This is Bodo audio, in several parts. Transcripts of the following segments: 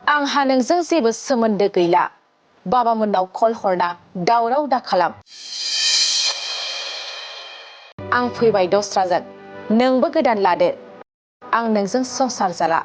आंहा नोंजों जेबो सोमोन्दो गैला। बाबामोननाव कल हरना दावराव दा खालाम। आं फैबाय दस्राजों, नोंबो गोदान लादो। आं नोंजों संसार जाला।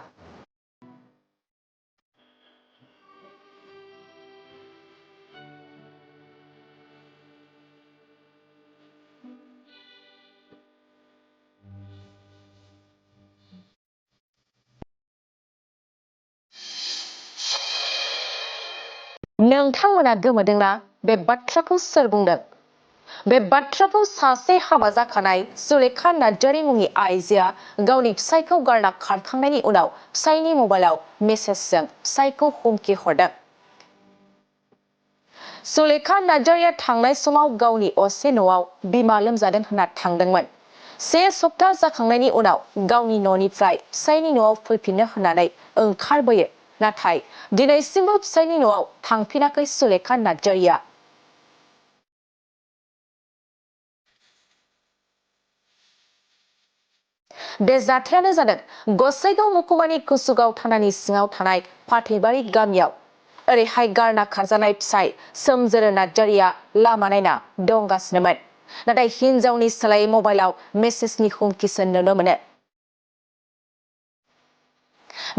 नोंथांमोना गोमोदोंना बे बाथ्राखौ सोर बुंदों? बे बाथ्राखौ सासे हाबा जाखानाय सुलेखा नार्जारी मुंनि आइजोआ गावनि फिसायखौ गारना खारखांनायनि उनाव फिसायनि मबाइलाव मेसेजजों फिसायखौ हुमखि हरदों। सुलेखा नार्जारीया थांनाय समाव गावनि असे न'आव बिमा लोमजादों होनना थांदोंमोन। 1 सप्ता जाखांनायनि उनाव गावनि न'निफ्राय फिसायनि न'आव फैफिननो होननानै ओंखारबोयो। नाथाय दिनैसिमबो फिसायनि न'आव थांफिनाखै सुलेखा नार्जारीया। बे जाथायानो जादों गसाइगाव महकुमानि कुसुगाव थानानि सिङाव थानाय फाथैबारि गामियाव। ओरैहाय गारना खारजानाय फिसाय सोमजोर नार्जारीया लामा नायना दंगासिनोमोन। नाथाय हिनजावनि सोलायै मबाइलाव मेसेजनि हुमखिसो नुनो मोनो।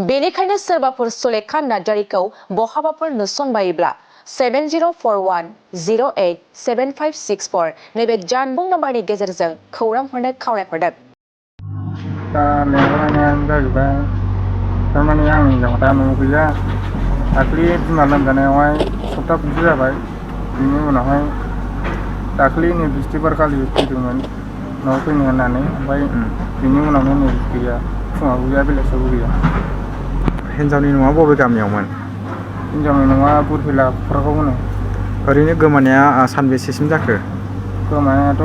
बेनिखायनो सोरबाफोर सुलेखा नार्जारीखौ बहाबाफोर नुसनबायोब्ला 7041087564 नैबे जानबुं नाम्बारनि गेजेरजों खौरां हरनो खावलायहरदों। दा लेंहरनायानो जाहैबाय थारमाने आं हिनजावा दा न'आव गैया। दाख्लि बिमा लोमजानायावहाय सप्ता खनसे जाबाय। बिनि उनावहाय दाख्लि नै बिस्थिबार खालि फैदोंमोन न'आव फैनो होननानै। ओमफ्राय बिनि उनावनो नै गैया, फुङावबो गैया बेलासियावबो गैया। हिनजावनि न'आ बबे गामियावमोन? हिनजावनि न'आ बुरफैला क'क्राझाराव होनो। ओरैनो गोमानाया सानबेसेसिम जाखो? गोमानायाथ'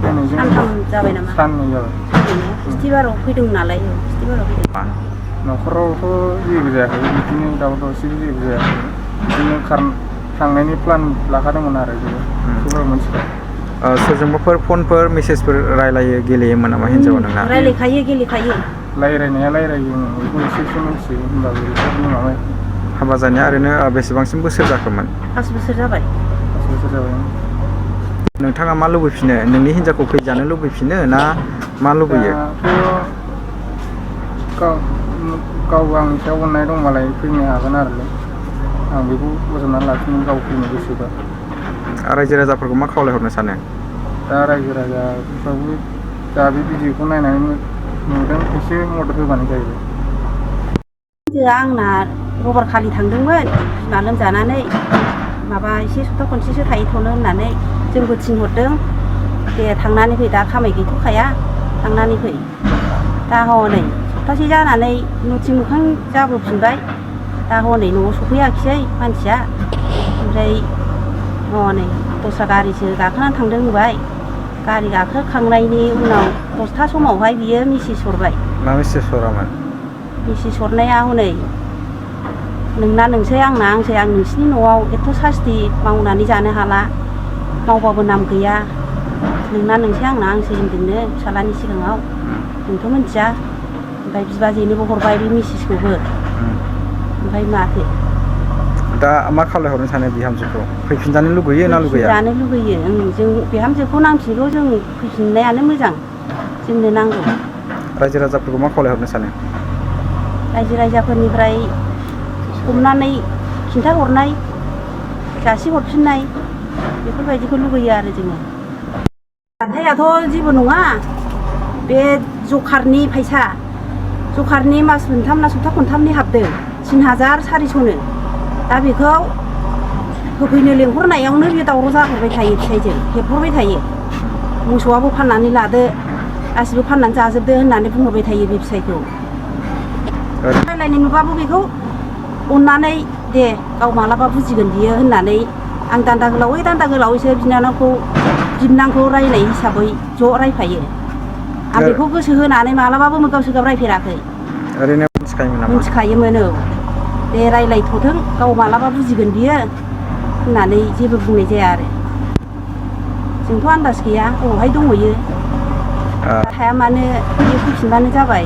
दिनैजों सानथाम जाबाय नामा? साननै जाबाय। बिस्थिबाराव फैदों नालाय, बिस्थिबाराव फैदों। न'खरावथ' जेबो जायाखै, बिदिनो दावराव दावसिबो जेबो जायाखै। बिदिनो थांनायनि प्लान लाखादोंमोन आरो जेबो मोनथिखायो। सोरजोंबाफोर फनफोर मेसेजफोर रायलायो गेलेयोमोन नामा हिनजावा नोंना? रायलायखायो, गेलेखायो। रायलायनाया रायलायो, बेखौ एसे मिथियो। होमबाबो बिसोरनि माबा हाबा जानाया ओरैनो बेसेबांसिम बोसोर जाखोमोन? 5 बोसोर जाबाय। 5 बोसोर जाबाय। नोंथाङा मा लुबैफिनो? नोंनि हिनजावखौ फैजानो लुबैफिनो ना मा लुबैयो? गाव आंनि सायाव अननाय दंबालाय फैनो हागोन आरो आं बेखौ बजबनानै लाखिनो गाव फैनो गोसोबा। रायजो राजाफोरखौ मा खावलायहरनो सानो? दा रायजो राजाफ्राबो दा बे भिडिअखौ नायनानै नुदों, एसे मदद होबानो जाहैबाय। आंना रबार खालि थांदोंमोन बिमा लोमजानानै, माबा एसे सप्ता खनसेसो थाहैथ'नो होननानै जोंबो थिनहरदों। दे थांनानै फै, दा खामाय गैथ'खाया, थांनानै फै। दा हनै सप्तासे जानानै नथिं मोखां जाबोफिनबाय। दा हनै न'आव सफैयाखिसै मानसिया। ओमफ्राय हनै दस्रा गारिसो गाखोनानै थांदों होनबाय। गारि गाखोखांनायनि उनाव 10था समावहाय बियो मेसेज हरबाय। मा मेसेज हरामोन? मेसेज हरनाया हनै नोंना नोंसै आंना आंसै, आं नोंसिनि न'आव एथ' सास्ति मावनानै जानो हाला, मावबाबो नाम गैया। नोंना नोंसै आंना आंसै होनदोंनो फिसालानि सिगाङाव। नोंथ' मिथिया। ओमफ्राय बिबाजैनोबो हरबाय बे मेसेजखौबो। ओमफ्राय माथो दा मा खावलायहरनो सानो बिहामजोखौ? फैफिनजानो लुगैयो ना लुगैया? फैफिनजानो लुगैयो। जों बिहामजोखौ नांफिनगौ, जों फैफिननायानो मोजां, जोंनो नांगौ। रायजो राजाफोरखौ मा खावलायहरनो सानो? रायजो राजाफोरनिफ्राय हमनानै खिन्थाहरनाय, जासिहरफिननाय, बेफोरबायदिखौ लुगैयो आरो जोङो। जाथायाथ' जेबो नङा, बे जखारनि फैसा, जखारनि मास मोनथाम ना सप्ता खनथामनि हाबदों 3400नो। दा बेखौ होफैनो लेंहरनायावनो बे दावराव जाहरबाय थायो, फिसाइजों हेबहरबाय थायो। मोसौआबो फाननानै लादो, गासिबो फाननानै जाजोबदो होननानै बुंहरबाय थायो बे फिसाइखौ। रायलायनाय नुबाबो बेखौ अननानै दे गाव मालाबा बुजिगोन बियो होननानै आं दान्दा गोलावैसो बिबनांखौ रायनाय हिसाबै ज' रायफायो। आं बेखौ गोसो होनानै मालाबाबो मोगाव सोगाव रायफेराखै। ओरैनो मिथिखायोमोन नामा? मिथिखायोमोन, औ। दे रायलायथ'थों, गाव मालाबा बुजिगोन बियो होननानै जेबो बुंनाय जाया आरो। जोंथ' आन्दाज गैया, अबावहाय दंहैयो। थाया मानो बियो फैफिनबानो जाबाय।